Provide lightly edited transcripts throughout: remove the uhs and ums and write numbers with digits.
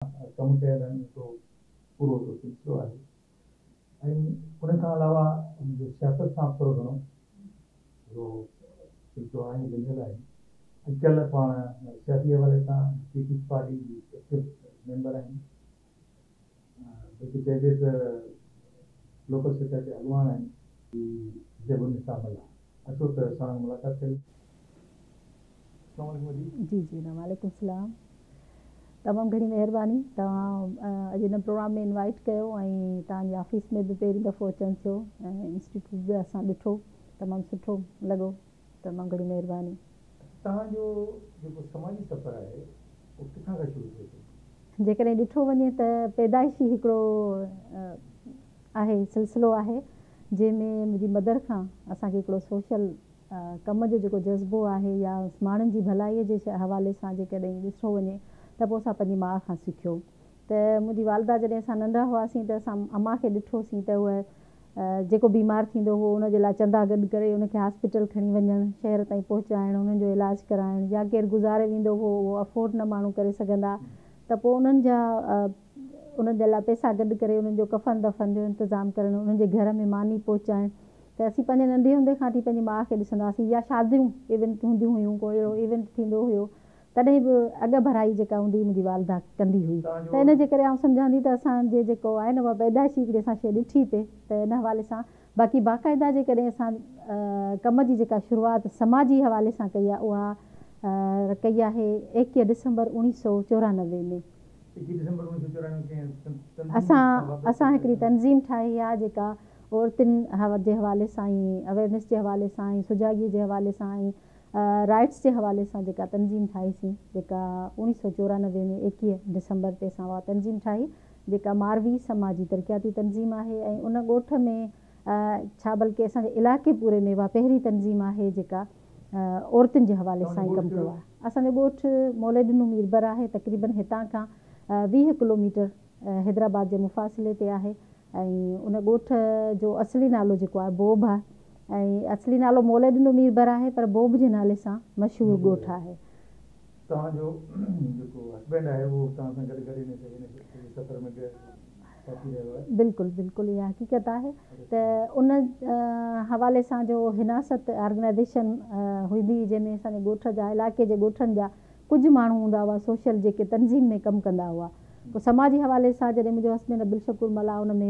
ڪم ڪيل آهن هڪڙو پورو هڪڙو سلسلو آهي ۽ ان کان علاوه ان جو سياست سان به ٿورو گهڻو هڪڙو سلسلو آهي ڳنڍيل آهي. اڄڪلهه پاڻ سياسي حوالي سان پيپلز پارٽي جي ايڪٽو ميمبر آهن، بلڪه چئجي ته لوڪل سطح تي اڳواڻ آهن. زيب النساء ملاح، اچو ته ساڻن ملاقات ڪريون. السلام عليڪم ادي. جي جي وعليڪم السلام. تمام گهڻي مهرباني توهان اڄ هن پروگرام ۾ انوائيٽ ڪيو ۽ توهان جي آفيس ۾ به پهرين دفعو اچڻ ٿيو ۽ انسٽيٽيوٽ به اسان ڏٺو تمام سٺو لڳو تمام گهڻي مهرباني. توهان جو جيڪو سماجي سفر آهي اهو ڪٿان کان شروع ٿئي ٿو؟ جيڪڏهن ڏٺو وڃي ته پيدائشي هڪڙو آهي سلسلو آهي جنهن ۾ منهنجي مدر کان اسان کي هڪڙو سوشل ڪم جو جيڪو جذبو آهي يا ماڻهن جي ڀلائي جي حوالي سان جيڪڏهن ڏٺو وڃي ته پوء اسان پنهنجي ماء کان سکيو ته منهنجي والده جڏهن اسان ننڍا هئاسين ته اسان امان کي ڏٺوسين ته هوء جيڪو بيمار ٿيندو هو ان جي لاء چندا گڏ ڪري ان کي هاسپيٽل کڻي وڃڻ، شهر تائين پهچائڻ، انهن جو علاج ڪرائڻ يا ڪير گذاري ويندو هو اهو افورڊ نه ماڻهو ڪري سگهندا ته پوء انهن جا انهن جي لاء پئسا گڏ ڪري انهن جو ڪفن دفن جو انتظام ڪرڻ، انهن جي گهر ۾ ماني پهچائڻ ته اسين پنهنجي ننڍي هوندي کان وٺي پنهنجي ماء کي ڏسندا هئاسين يا شاديون ايونٽ هونديون هيون ڪو اهڙو ايونٽ ٿيندو هيو تڏهن به اڳ ڀرائي جيڪا هوندي هئي منهنجي والده ڪندي هئي ته ان جي ڪري آئون سمجهان ٿي ته اسان جي جيڪو آهي نه اها پيدائشي هڪڙي اسان شيء ڏٺي پئي ته ان حوالي سان باقي باقاعده جيڪڏهن اسان ڪم جي جيڪا شروعات سماجي حوالي سان ڪئي آهي اها ڪئي آهي ايڪيهه ڊسمبر اوڻيهه سو چورانوي ۾. اسان اسان هڪڙي تنظيم ٺاهي آهي جيڪا عورتن جي حوالي سان ۽ اويرنيس جي حوالي سان ۽ سجاڳي جي حوالي سان ۽ رائٽس جي حوالي سان جيڪا تنظيم ٺاهي سين جيڪا 1994 ۾ 21 ڊسمبر تي اسان اها تنظيم ٺاهي جيڪا ماروي سماجي ترقياتي تنظيم آهي ۽ ان ڳوٺ ۾ ڇا بلڪه اسان جي علائقي پوري ۾ اها پهرين تنظيم آهي جيڪا عورتن جي حوالي سان ئي ڪم ڪيو آهي. اسان جو ڳوٺ موليڏنو ميربر آهي تقريبن هتان کان 20 ڪلوميٽر حيدرآباد جي مفاصلي تي آهي ۽ ان ڳوٺ جو اصلي نالو جيڪو آهي بوب آهي ۽ اصلي نالو موليڏنو ميربر آهي پر بوب جي نالي سان مشهور ڳوٺ آهي. توهان جو جيڪو هسبينڊ آهي اهو به توهان سان گڏ گڏ ان سڄي سفر ۾ ساٿي رهيو آهي. بلڪل بلڪل اها حقيقت آهي ته ان حوالي سان جو حناست آرگنائيزيشن هوندي هئي جنهن ۾ اسان جي ڳوٺ جا علائقي جي ڳوٺن جا ڪجهه ماڻهو هوندا هئا سوشل جيڪي تنظيم ۾ ڪم ڪندا هئا پوء سماجي حوالي سان جڏهن منهنجو هسبينڊ عبدالشڪور ملاح ان ۾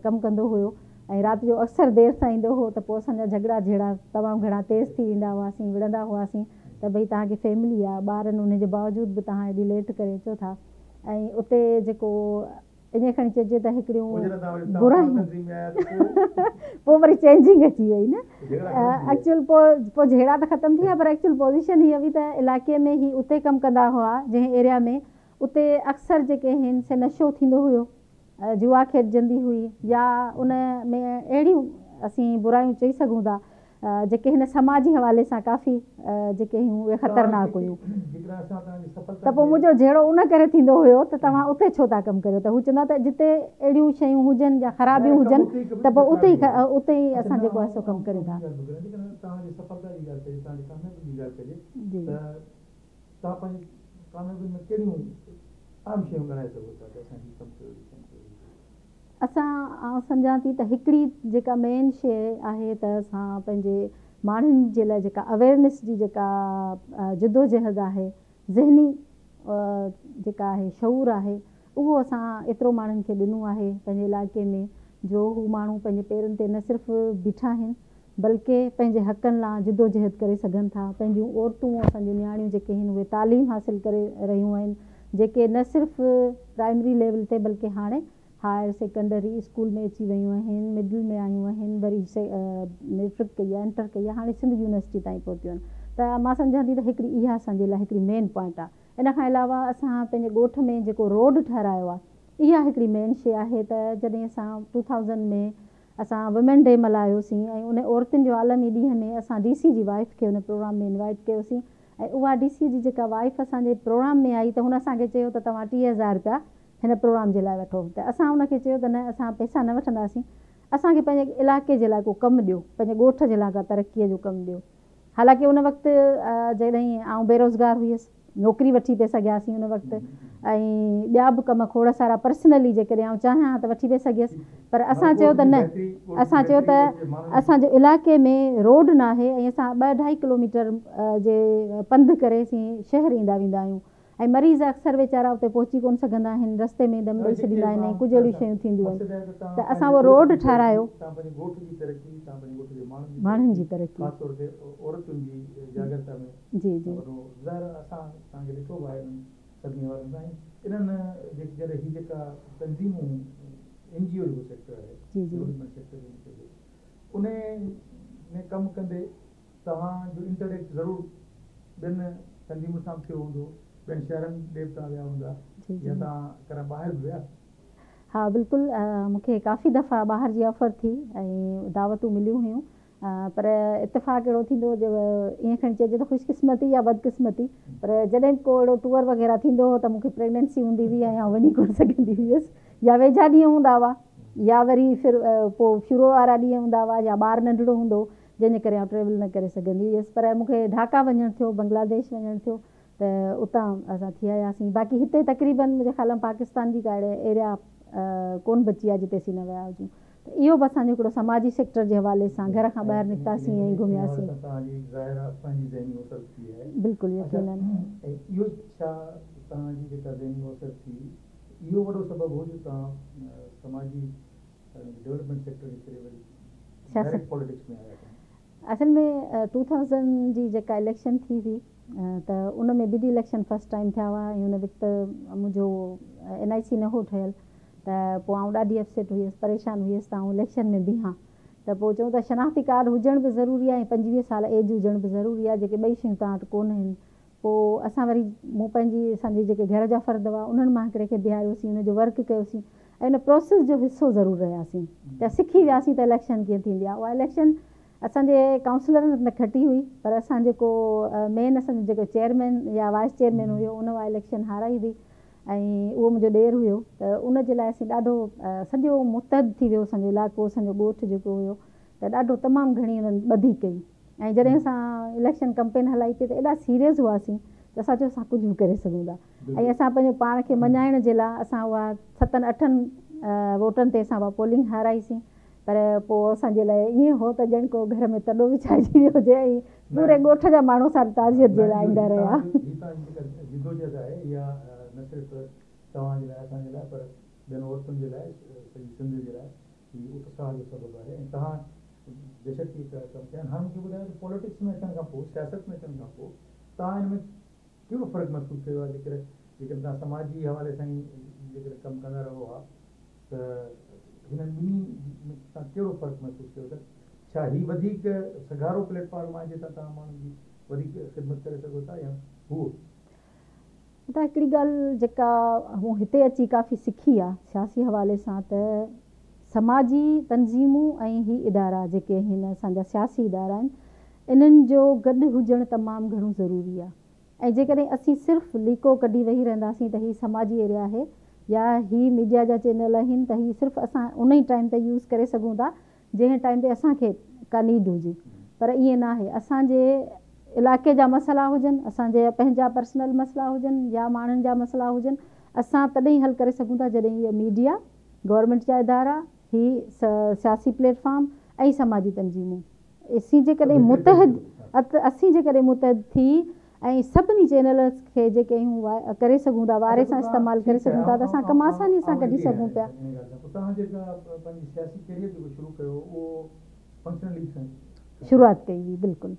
ڪم ڪندو هيو ۽ رات جو اڪثر دير سان ايندو هو ته پوء اسان جا جهڳڙا جهيڙا تمام گهڻا تيز ٿي ويندا هئاسين وڙهندا هئاسين ته ڀئي توهان کي فيملي آ ٻار آهن ان جي باوجود به توهان ايڏي ليٽ ڪري اچو ٿا ۽ اتي جيڪو ائين کڻي چئجي ته هڪڙيون برايون پوء وري چينجنگ اچي وئي نه ايڪچوئل پوء پوء جهيڙا ته ختم ٿي ويا پر ايڪچوئل پوزيشن هيء هئي ته علائقي ۾ هي اتي ڪم ڪندا هئا جنهن ايريا ۾ اتي اڪثر جيڪي هن سي نشو ٿيندو هيو جوا کيڏجندي هئي يا ان ۾ اهڙيون اسين برايون چئي سگهون ٿا جيڪي هن سماجي حوالي سان ڪافي جيڪي هيون اهي خطرناڪ هيون ته پوء منهنجو جهيڙو ان ڪري ٿيندو هيو ته توهان اتي ڇو ٿا ڪم ڪريو ته هو چوندا ته جتي اهڙيون شيون هجن يا خرابيون هجن ته پوء اتي ئي اتي ئي اسان جيڪو آهي سو ڪم ڪريون ٿا. جي. اسان آئون سمجهان ٿي ته هڪڙي جيڪا مين شيء آهي ته اسان پنهنجي ماڻهن جي لاء جيڪا اويرنيس جي جيڪا جدوجهد آهي ذهني جيڪا آهي شعور آهي اهو اسان ايترو ماڻهن کي ڏنو آهي پنهنجي علائقي ۾ جو هو ماڻهو پنهنجي پيرن تي نه صرف بيٺا آهن بلڪه پنهنجي حقن لا جدوجهد ڪري سگهن ٿا پنهنجون عورتون اسان جون نياڻيون جيڪي آهن اهي تعليم حاصل ڪري رهيون آهن جيڪي نه صرف پرائمري ليول تي بلڪه هاڻي هائر سيڪنڊري اسڪول ۾ اچي ويون آهن مڊل ۾ آيون آهن وري ميٽرڪ ڪئي آهي انٽر ڪئي آهي هاڻي سنڌ يونيورسٽي تائين پهتيون آهن ته مان سمجهان ٿي ته هڪڙي اها اسان جي لاء هڪڙي مين پوائنٽ آهي ان کان علاوه اسان پنهنجي ڳوٺ ۾ جيڪو روڊ ٺهرايو آهي اها هڪڙي مين شي آهي ته جڏهن اسان ٽو ٿائوزنڊ ۾ اسان وومين ڊي ملهايوسين ۽ ان عورتن جو عالمي ڏينهن ۾ اسان ڊي سي جي وائيف کي ان پروگرام ۾ انوائيٽ ڪيوسين ۽ اها ڊي سي جي جيڪا وائيف اسان جي پروگرام ۾ آئي ته هن اسان کي چيو ته توهان 3000 رپيا هن پروگرام جي لاء وٺو ته اسان ان کي چيو ته نه اسان پئسا نه وٺنداسين اسان کي پنهنجي علائقي جي لاء ڪو ڪم ڏيو پنهنجي ڳوٺ جي لاء ڪا ترقي جو ڪم ڏيو حالانڪه ان وقت جڏهن آئون بيروزگار هيس نوڪري وٺي پئي سگهياسين ان وقت ۽ ٻيا به ڪم کوڙ سارا پرسنلي جيڪڏهن آئون چاهيان ها ته وٺي پئي سگهيس پر اسان چيو ته نه اسان چيو ته اسان جو علائقي ۾ روڊ ناهي ۽ اسان ٻه اڍائي ڪلوميٽر جي پنڌ ڪري اسين شهر ايندا ويندا آهيون ۽ مريض اڪثر ويچارا اتي پهچي ڪونه سگهندا آهن رستي ۾ دم ڏئي ڇڏيندا آهن ۽ ڪجهه اهڙيون شيون ٿينديون آهن ته اسان اهو روڊ ٺهرايو. ماڻهن جي ترقي. جي جي. جي جي. توهان جو انٽريڪٽ ضرور ٻين تنظيمن سان به ٿيو هوندو، ٻين شهرن ڏي به توهان ويا هوندا يا توهان ڪڏهن ٻاهر به ويا؟ ها بلڪل مون کي ڪافي دفعا ٻاهر جي آفر ٿي ۽ دعوتون مليون هيون پر اتفاق اهڙو ٿيندو جو ائين کڻي چئجي ته خوش قسمتي يا بدقسمتي پر جڏهن به ڪو اهڙو ٽوئر وغيره ٿيندو هو ته مون کي پريگننسي هوندي هئي ۽ آئون وڃي ڪونه سگهندي هيس يا ويجها ڏينهن هوندا هئا يا وري پوء شروع وارا ڏينهن هوندا هئا يا ٻار ننڍڙو هوندو هو جنهن جي ڪري آئون ٽريول نه ڪري سگهندي هيس پر مون کي ڍاڪا وڃڻ ٿيو بنگلاديش وڃڻ ٿيو ته اتان اسان ٿي آياسين باقي هتي تقريبن منهنجي خيال ۾ پاڪستان جي ڪا اهڙي ايريا ڪون بچي آهي جتي اسين نه ويا هجون ته اهو به اسان جو هڪڙو سماجي سيڪٽر جي حوالي سان گهر کان ٻاهر نڪتاسين ۽ گهمياسين. بلڪل يقينن. اصل ۾ ٽو ٿائوزنڊ جي جيڪا اليڪشن ٿي هئي ته ان ۾ مڊ اليڪشن فرسٽ ٽائيم ٿيا هئا ۽ ان وقت منهنجو اين آء سي نه هو ٺهيل ته پوء آئون ڏاڍي اپسيٽ هيس پريشان هيس ته آئون اليڪشن ۾ بيهان ته پوء چون ته شناختي ڪارڊ هجڻ به ضروري آهي ۽ 25 سال ايج هجڻ به ضروري آهي جيڪي ٻئي شيون توهان وٽ ڪونه آهن پوء اسان وري مون پنهنجي اسان جي جيڪي گهر جا فرد هئا انهن مان هڪڙي کي بيهاريوسين ان جو ورڪ ڪيوسين ۽ ان پروسيس جو حصو ضرور رهياسين ته سکي وياسين ته اليڪشن ڪيئن ٿيندي آهي اها اليڪشن اسان جي ڪائونسلرن نه کٽي هئي پر اسان جيڪو مين اسان جو جيڪو چيئرمين يا وائيس چيئرمين هيو ان اها اليڪشن هارائي هئي ۽ اهو منهنجو ڏير هيو ته ان جي لاء اسين ڏاڍو سڄو متحد ٿي ويو اسان جو علائقو اسان جو ڳوٺ جيڪو هيو ته ڏاڍو تمام گهڻي انهن ٻڌي ڪئي ۽ جڏهن اسان اليڪشن ڪمپين هلائي پئي ته ايڏا سيريس هئاسين ته اسان چيو اسان ڪجهه به ڪري سگهون ٿا ۽ اسان پنهنجو پاڻ کي مڃائڻ جي لاء اسان اها ستن اٺن ووٽن تي اسان اها پولنگ هارائيسين پر پوء اسان جي لاء ائين هو ته ڄڻ ڪو گهر ۾ تڏو وڇائجي ويو هجي ۽ پوري ڳوٺ جا ماڻهو اسان وٽ تعزيت جي لاء ايندا رهيا. هي توهان جي جيڪا جدوجهد آهي اها نه صرف توهان جي لاء اسان جي لاء پر ٻين عورتن جي لاء سڄي سنڌ جي لاء هي اتساهه جو سبب آهي ۽ توهان بيشڪ هي ڪم ڪيا آهن. هاڻي مون کي ٻڌايو ته پاليٽڪس ۾ اچڻ کان پوء، سياست ۾ اچڻ کان پوء توهان ان ۾ ڪهڙو فرق محسوس ڪيو آهي؟ جيڪڏهن جيڪڏهن توهان سماجي حوالي سان ئي جيڪڏهن ڪم ڪندا رهو ها ته هنن ٻنهي ۾ توهان ڪهڙو فرق محسوس ڪيو ته ڇا هي وڌيڪ سگهارو پليٽ فارم آهي جتان توهان ماڻهن جي وڌيڪ خدمت ڪري سگهو ٿا يا هو؟ ادا هڪڙي ڳالهه جيڪا مون هتي اچي ڪافي سکي آ سياسي حوالي سان ته سماجي تنظيمون ۽ هي ادارا جيڪي هن اسان جا سياسي ادارا آهن انهن جو گڏ هجڻ تمام گهڻو ضروري آ ۽ جيڪڏهن اسين صرف ليڪو ڪڍي ويهي رهنداسين ته هي سماجي ايريا آهي يا هي ميڊيا جا چينل آهن ته هي صرف اسان انهي ٽائيم تي يوز ڪري سگهون ٿا جنهن ٽائيم تي اسان کي ڪا نيڊ هجي پر ائين ناهي اسان جي علائقي جا مسئلا هجن اسان جي پنهنجا پرسنل مسئلا هجن يا ماڻهن جا مسئلا هجن اسان تڏهن حل ڪري سگهون ٿا جڏهن هي ميڊيا گورنمينٽ جا ادارا هي سياسي پليٽ فارم ۽ سماجي تنظيمون اسين جيڪڏهن متحد اسين جيڪڏهن متحد ٿي ۽ سڀني چينلز کي جيڪي آهيون ڪري سگهون ٿا واري سان استعمال ڪري سگهون ٿا ته اسان ڪم آساني سان ڪڍي سگهون پيا. شروعات ڪئي هئي بلڪل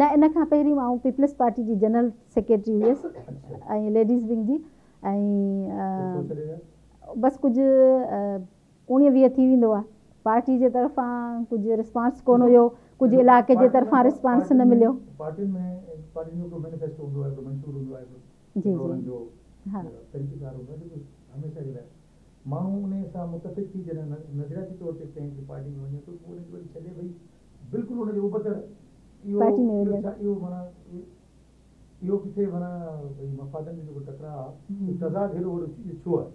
نه ان کان پهرين آئون پيپلز پارٽي جي جنرل سيڪريٽري هيس ۽ ليڊيز ونگ جي ۽ بس ڪجهه اوڻيهه ويهه ٿي ويندو آهي پارٽي جي طرفان ڪجهه رسپانس ڪونه هيو ڪجهه علائقي جي طرفان رسپانس نه مليو. پارٽين ۾ پارٽين جو هڪڙو مينيفيسٽو هوندو آهي هڪڙو منشور هوندو آهي جي هڪڙو جي انهن جو ها. طريقه ڪار هوندو آهي جيڪو هميشه جي لاء ماڻهو انهي سان متفق ٿي جڏهن نظرياتي طور تي ڪنهن هڪڙي پارٽي ۾ وڃي ٿو پوء ان کي وري ڇڏي ڀئي بلڪل ان جي ابتڙ اهو پارٽي ۾ اهو وڃڻ. ڇا اهو معنيٰ اهو ڪٿي معنيٰ ڀئي مفادن جو جيڪو ٽڪراء آ اهو تضاد هيڏو وڏو اهو ڇو آهي؟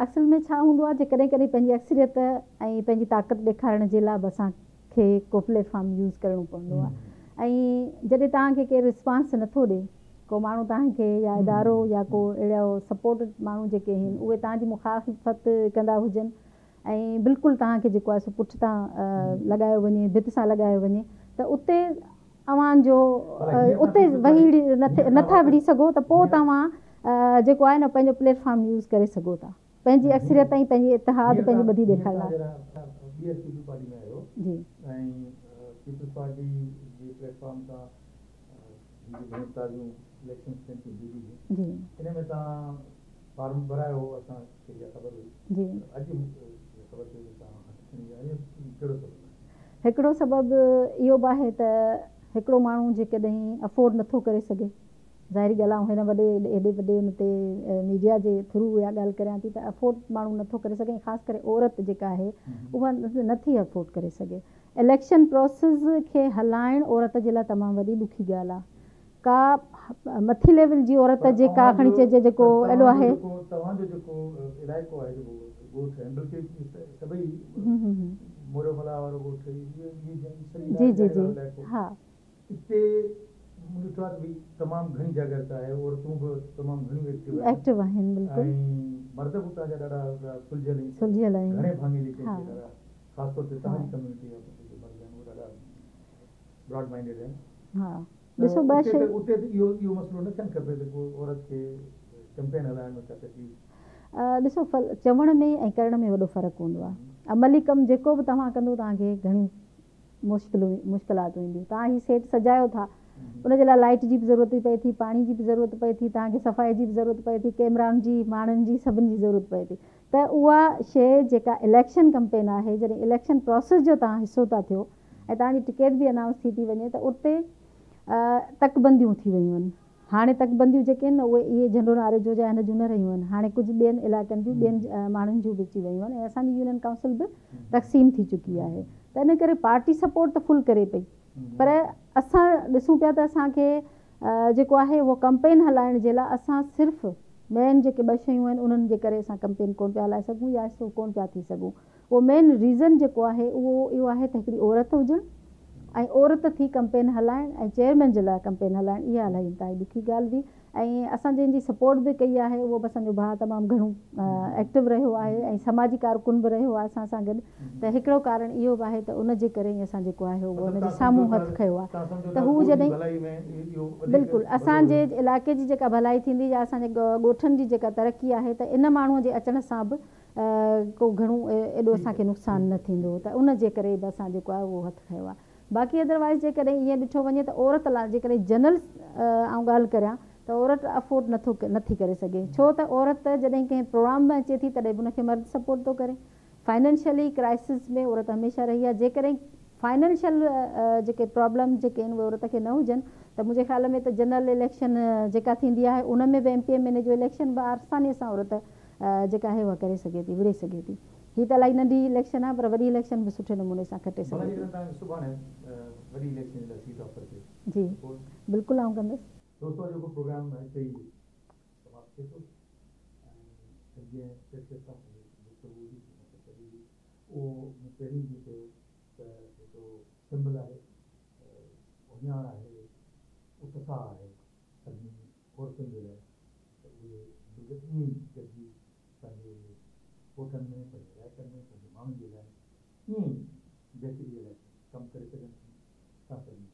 اصل ۾ ڇا هوندو آهي جي ڪڏهن ڪڏهن پنهنجي اڪثريت ۽ پنهنجي طاقت ڏيکارڻ جي لاء به اسان کي ڪو پليٽ فارم يوز ڪرڻو پوندو آهي ۽ جڏهن توهان کي ڪير رسپانس نٿو ڏي ڪو ماڻهو توهان کي يا ادارو يا ڪو اهڙو سپورٽ ماڻهو جيڪي آهن اهي توهان جي مخالفت ڪندا هجن ۽ بلڪل توهان کي جيڪو آهي سو پٺ تان لڳايو وڃي ڀت سان لڳايو وڃي ته اتي اوهان جو اتي وهي نٿا وڙهي سگهو ته پوء توهان جيڪو آهي نه پنهنجو پليٽ فارم يوز ڪري سگهو ٿا پنهنجي اڪثريت ۽ پنهنجي اتحاد پنهنجي ٻڌي ڏيکارڻ لاء. جي. هي جيڪي هن تازيون اليڪشنز ٿين ٿيون ڊي ڊي جون جي. ان ۾ توهان فارم ڀرايو هو اسان کي اها خبر هئي جي. پر اڄ اها خبر پئي ته توهان هٿ کڻي ويا آهيو ڪهڙو سبب آهي؟ هڪڙو سبب اهو به آهي ته هڪڙو ماڻهو جيڪڏهن افورڊ نٿو ڪري سگهي ظاهري ڳالهه آئون هن وڏي هيڏي وڏي ان تي ميڊيا جي ٿرو اها ڳالهه ڪريان ٿي ته افورڊ ماڻهو نٿو ڪري سگهي ۽ خاص ڪري عورت جيڪا آهي اها نٿي افورڊ ڪري سگهي اليڪشن پروسز کي هلائڻ عورت جي لاء تمام وڏي ڏکي ڳالهه آ. ڪا مٿي ليول جي عورت پر جيڪا اوهان کڻي جو چئجي جيڪو پر ايڏو توهان جو آهي. جيڪو توهان جو جيڪو علائقو آهي جيڪو ڳوٺ ۽ بلڪه سڀئي موريو ملاح وارو ڳوٺ اهي اهي سڄي جي لاڙ جي جاڙي جي وارو علائقو ها. اتي مون ڏٺو آهي ته ڀئي تمام گهڻي جاڳرتا آهي عورتون به تمام گهڻيون ايڪٽو آهن ايڪٽو آهن بلڪل. ۽ مرد به اتان جا ڏاڍا سلجهيل ۽ سلجهيل آهن گهڻي ڀاڱي جيڪي ها. آهن سي ڏاڍا خاص طور تي ها. توهان جي ڪميونٽي جا جيڪي مرد آهن اهي ڏاڍا براڊ مائنڊيڊ آهن ها ته ڏسو ٻه اتي شيون. ته اتي ته اهو اهو مسئلو نه ٿيڻ کپي ته ڪو عورت کي ڪمپين هلائڻ ۾ ڪا تڪليف. ڏسو چوڻ ۾ ۽ ڪرڻ ۾ وڏو فرق هوندو آهي عملي ڪم جيڪو به توهان ڪندو توهان کي گهڻيون مشڪلون مشڪلاتون اينديون توهان هي سيٽ سجايو ٿا ان جي لاء لائيٽ جي به ضرورت پئي ٿي پاڻي جي به ضرورت پئي ٿي توهان کي صفائي جي به ضرورت پئي ٿي ڪيمرائن جي ماڻهن جي سڀن جي ضرورت پئي ٿي ته اها شيء جيڪا اليڪشن ڪمپين آهي جڏهن اليڪشن پروسيس جو توهان حصو ٿا ٿيو ۽ توهان جي ٽڪيٽ به انائونس ٿي ٿي وڃي ته اتي تڪبنديون ٿي ويون آهن هاڻي تڪبنديون جيڪي آهن نه اهي اهي جهنڊو ناريجو جا هن جون نه رهيون آهن هاڻي ڪجهه ٻين علائقن جون ٻين ماڻهن جون به اچي ويون آهن ۽ اسان جي يونين ڪائونسل به تقسيم ٿي چڪي آهي ته ان ڪري پارٽي سپورٽ ته فل ڪري پئي پر اسان ڏسون پيا ته اسان کي جيڪو آهي اهو ڪمپين هلائڻ جي لاء اسان صرف مين جيڪي ٻه شيون آهن انهن جي ڪري اسان ڪمپين ڪونه پيا هلائي سگهون يا حصو ڪونه پيا ٿي سگهون اهو مين ريزن جيڪو آهي اهو اهو آهي ته هڪڙي عورت هجڻ ۽ عورت ٿي ڪمپين هلائڻ ۽ چيئرمين جي لاء ڪمپين هلائڻ اها الاهي انتهائي ڏکي ڳالهه هئي ۽ اسان جنهن جي سپورٽ به ڪئي آهي اهو به اسان جو ڀاء تمام گهڻو ايڪٽو رهيو آهي ۽ سماجي ڪارڪن به رهيو آهي اسان سان گڏ ته هڪڙو ڪارڻ اهو به آهي ته ان جي ڪري ئي اسان جيڪو آهي اهو ان جي سامهون هٿ کنيو آهي ته هو جڏهن بلڪل اسان جي علائقي جي جيڪا ڀلائي ٿيندي يا اسان جي ڳوٺن جي جيڪا ترقي آهي ته ان ماڻهو جي اچڻ سان به ڪو گهڻو ايڏو اسان کي نقصان نه ٿيندو ته ان جي ڪري به اسان جيڪو آهي اهو هٿ کنيو آهي. باقي ادروائيز جيڪڏهن ائين ڏٺو وڃي ته عورت لاء جيڪڏهن جنرل آئون ڳالهه ڪريان ته عورت افورڊ نٿو نٿي ڪري سگهي ڇو ته عورت جڏهن ڪنهن پروگرام ۾ اچي ٿي تڏهن به ان کي مرد سپورٽ ٿو ڪري فائننشلي ڪرائسس ۾ عورت هميشه رهي آهي جيڪڏهن فائننشل جيڪي پرابلم جيڪي آهن اهي عورت کي نه هجن ته منهنجي خيال ۾ ته جنرل اليڪشن جيڪا ٿيندي آهي ان ۾ به M P M N A جو اليڪشن به آساني سان عورت جيڪا آهي اها ڪري سگهي ٿي وڙهي سگهي ٿي. هي ته الائي ننڍي اليڪشن آهي پر وڏي اليڪشن به سٺي نموني سان کٽي ڀلا سگهي ٿي. جيڪڏهن توهان کي سڀاڻي وڏي اليڪشن جي لاء سيٽ آفر ٿئي جي ته پوء؟ بلڪل آئون ڪندس. دوستو اڄوڪو پروگرام هتي ئي سماپت ٿئي ٿو ۽ جنهن سلسلي سان اسان جي گفتگو هئي مطلب ڪڍي هئي اهو مون پهرين به چيو ته هڪڙو سمبل آهي اهڃاڻ آهي اتساهه آهي سڀني عورتن جي لاء ته اهي به ائين ئي گڏجي پنهنجي ڳوٺن ۾ پنهنجي علائقن ۾ پنهنجي ماڻهن جي لاء ائين ئي بهتري جي لاء ڪم ڪري سگهن ٿيون. توهان سڀني جو.